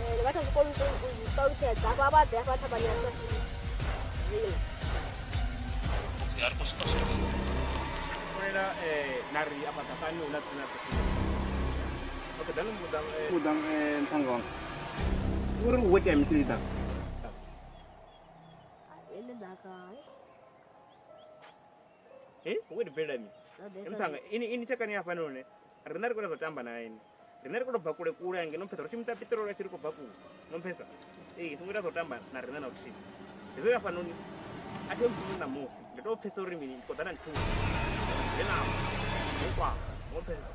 Vha sa zwi koni u zwi ṱalutshedza hafha vha ḓe hafha thavhani ya zwino. Okay, a ri khou swika zwino. Founela na ri afha ḓakani hu na tsini na Okay, ḓa ni mbudza mbudza muṱhannga wanga uri hu itea mini ḓaka. Heḽi ḓaka Eh, hu khou bvelela mini? Muṱhannga ini ini tshekani hafha noni riṋe ri khou ita zwa tamba na ini. Riṋe ri khou tou bva kule kule hangei no mpfesa ri shumisa piṱirolo tshi ri khou bva kule no mpfesa. Ee, songo ita zwa u tamba na riṋe na luthihi. Hezwi hafhanoni a thi mpfuni ṋamusi ndi tou pfesa uri mini ndi khou ḓa na nthusa ndi naho ndi kwama ngo pfesa.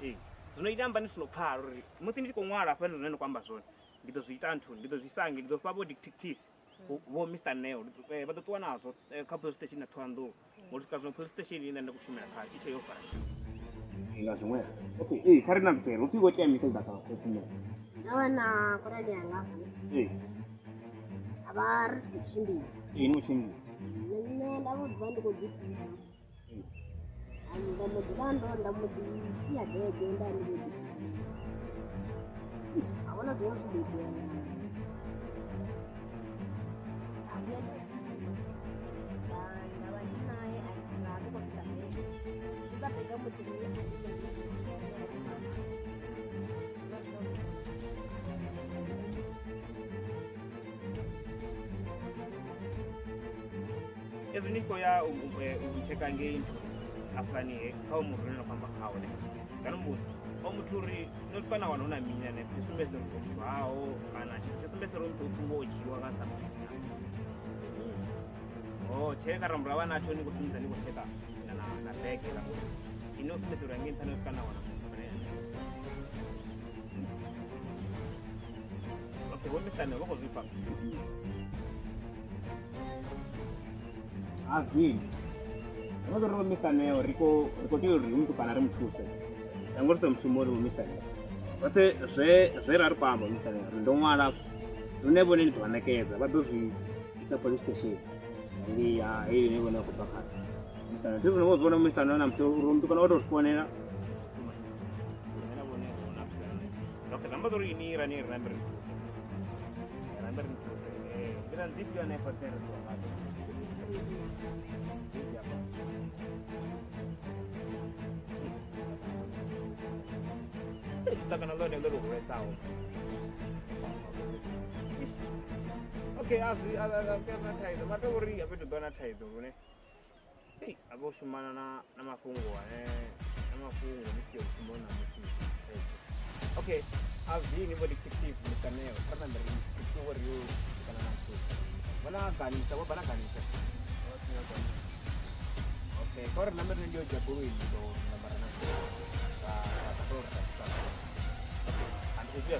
Ee, zwino ita amba ni zwino pfala uri musi ndi tshi khou ṅwala hafha zwine nda khou amba zwone ndi ḓo zwi ita nthuni ndi ḓo zwi isa ngei ndi ḓo fha vho detective vho Mr Neo vha ḓo ṱuwa nazwo kha police station ya Thohoyandou ngori swika zwino police station ine nda khou shumela khayo i tshe yo vala. Nga zwiṅwe okay ee kha ri na mutshelo upfhi wo tea mini ḓaka khotsi Nda wana khonani yanga ee a vha ri tshi khou tshimbila ee ni khou tshimbila nṋe nda vho ḓivha ndi khou ḓi fhisa nda mbo ḓi vha ndo nda mbo ḓi sia bege nda ndi khou ḓi a vhona zwiṅwe zwi ḓo itea a vhuya nda nda vha ndi naye a nga vha khou fhisa bege iḽa bege mbo ḓi Hezwi ni khou ya u tsheka ngei hafhani he kha u muthu une na khou amba khawo ne kana mbudzo o muthu uri no swika na wana hu na mini hanefho tshi sumbedza uri muthu haho kana tshithu tshi sumbedza uri muthu u songo dzhiiwa nga sa o tshe kha rambo ra vha natsho ni khou shumisa ni khou tsheka na na na bege la uri ine u sumbedza uri ngei nṱha no swika na wana muthu ane okay vho misane vha khou zwifha Azwini. Ri ri Mr Neo ri khou ri khou tea uri ri mutukana ri mu thuse. Nangwe ri si mushumo uri Mr Neo. Zwoṱhe zwe zwe ra ri khou amba Mr Neo ri ndo ṅwala lune vhone ndi ḓo vha ṋekedza vha ḓo zwi isa police station. Ndi ya heyi ine vhone vha khou bva khayo. Mr Neo, zwino vho zwi vhona Mr Neo na muthu uri mutukana o tou ri founela. Okay, zwi amba uri ini ra ni ri nambe ri thuse. Rambe ri thuse. Nḓila ndi ifhio hanefha dzine ra ṱuwa ngadzo? Ḓakana ḽone ḽo ri hulesaho. Okay, a zwi a a thaidzo mara tou uri a fhethu ḓo na thaidzo lune Hei, a vha u shumana na na mafhungo ane na mafhungo ni tea u shuma na musi okay a zwi ni vho detective Mr Neo kha ri nambe ri ṱuwe ri yo kana na muthu vhona ganisa vho bana ganisa okay kha uri nambe ri ndi yo dzhia goloi ndi ḓo namba ra na ra ra ḓo ri ra okay and khou vhuya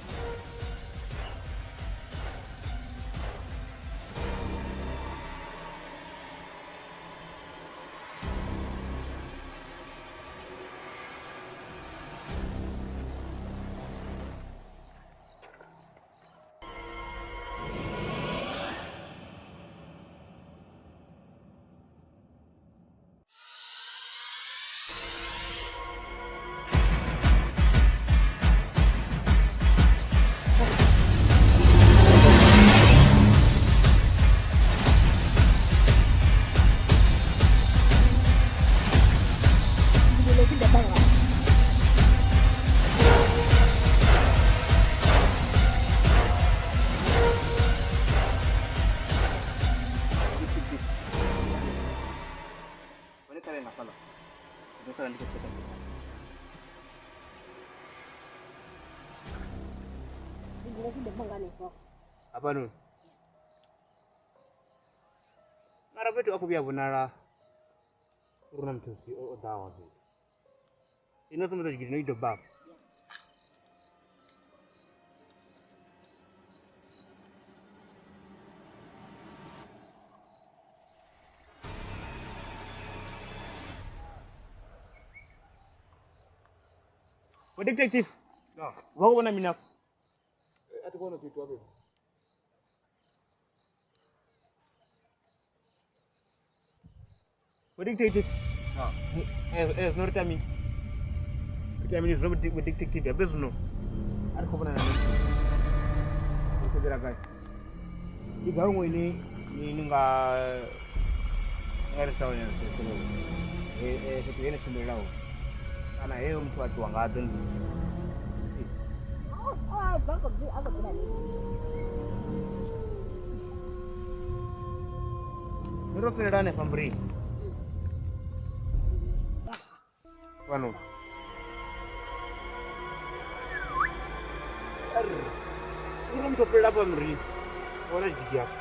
Hone kale nga fhaḽa ndo sala ndi khou tsheka tsheka. Hafhanoni mara fhethu a khou vhuya vhonala uri na muthu si o ḓaho fhethu ino sumbedza tshigidi no i doba afha. Vho detective vha khou vhona mini afha? A thi vhona tshithu hafha. Vho detective zwino ri ita mini? Ri ita mini zwino vho detective habe zwino a ri khou vhona na mini. Fhedzela gai? I gai huṅwe ine ni nga ri sa fhethu he na tshimbilela hone kana heyo muthu a ṱuwa ngadzo ndi ni ro fhelela hanefha mburini fhano. Uri muthu o fhelela hafha murini wana dzhigi hafha.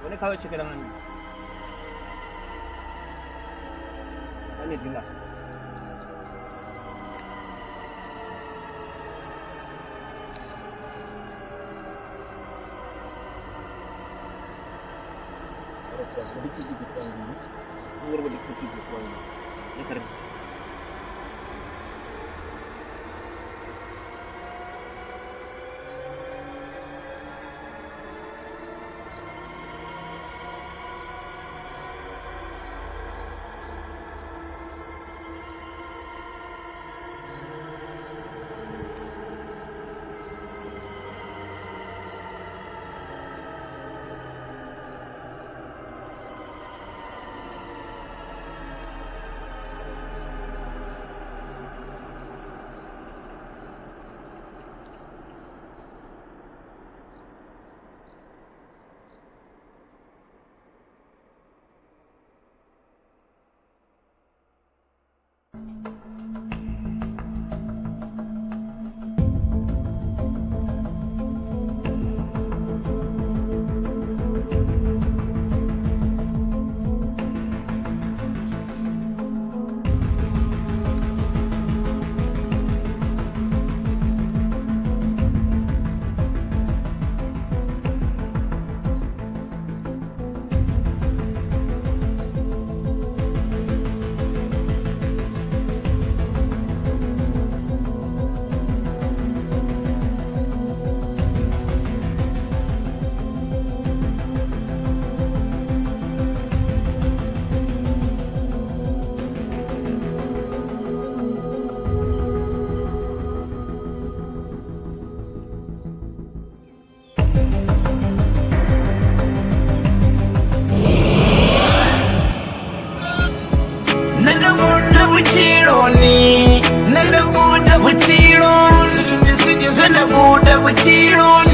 Hone kha vha tshekela nga nṋe. Hone dziḽa. Nenda guda butiro, zwithu ndi zwinzhi zwe nda guda vhutshiloni.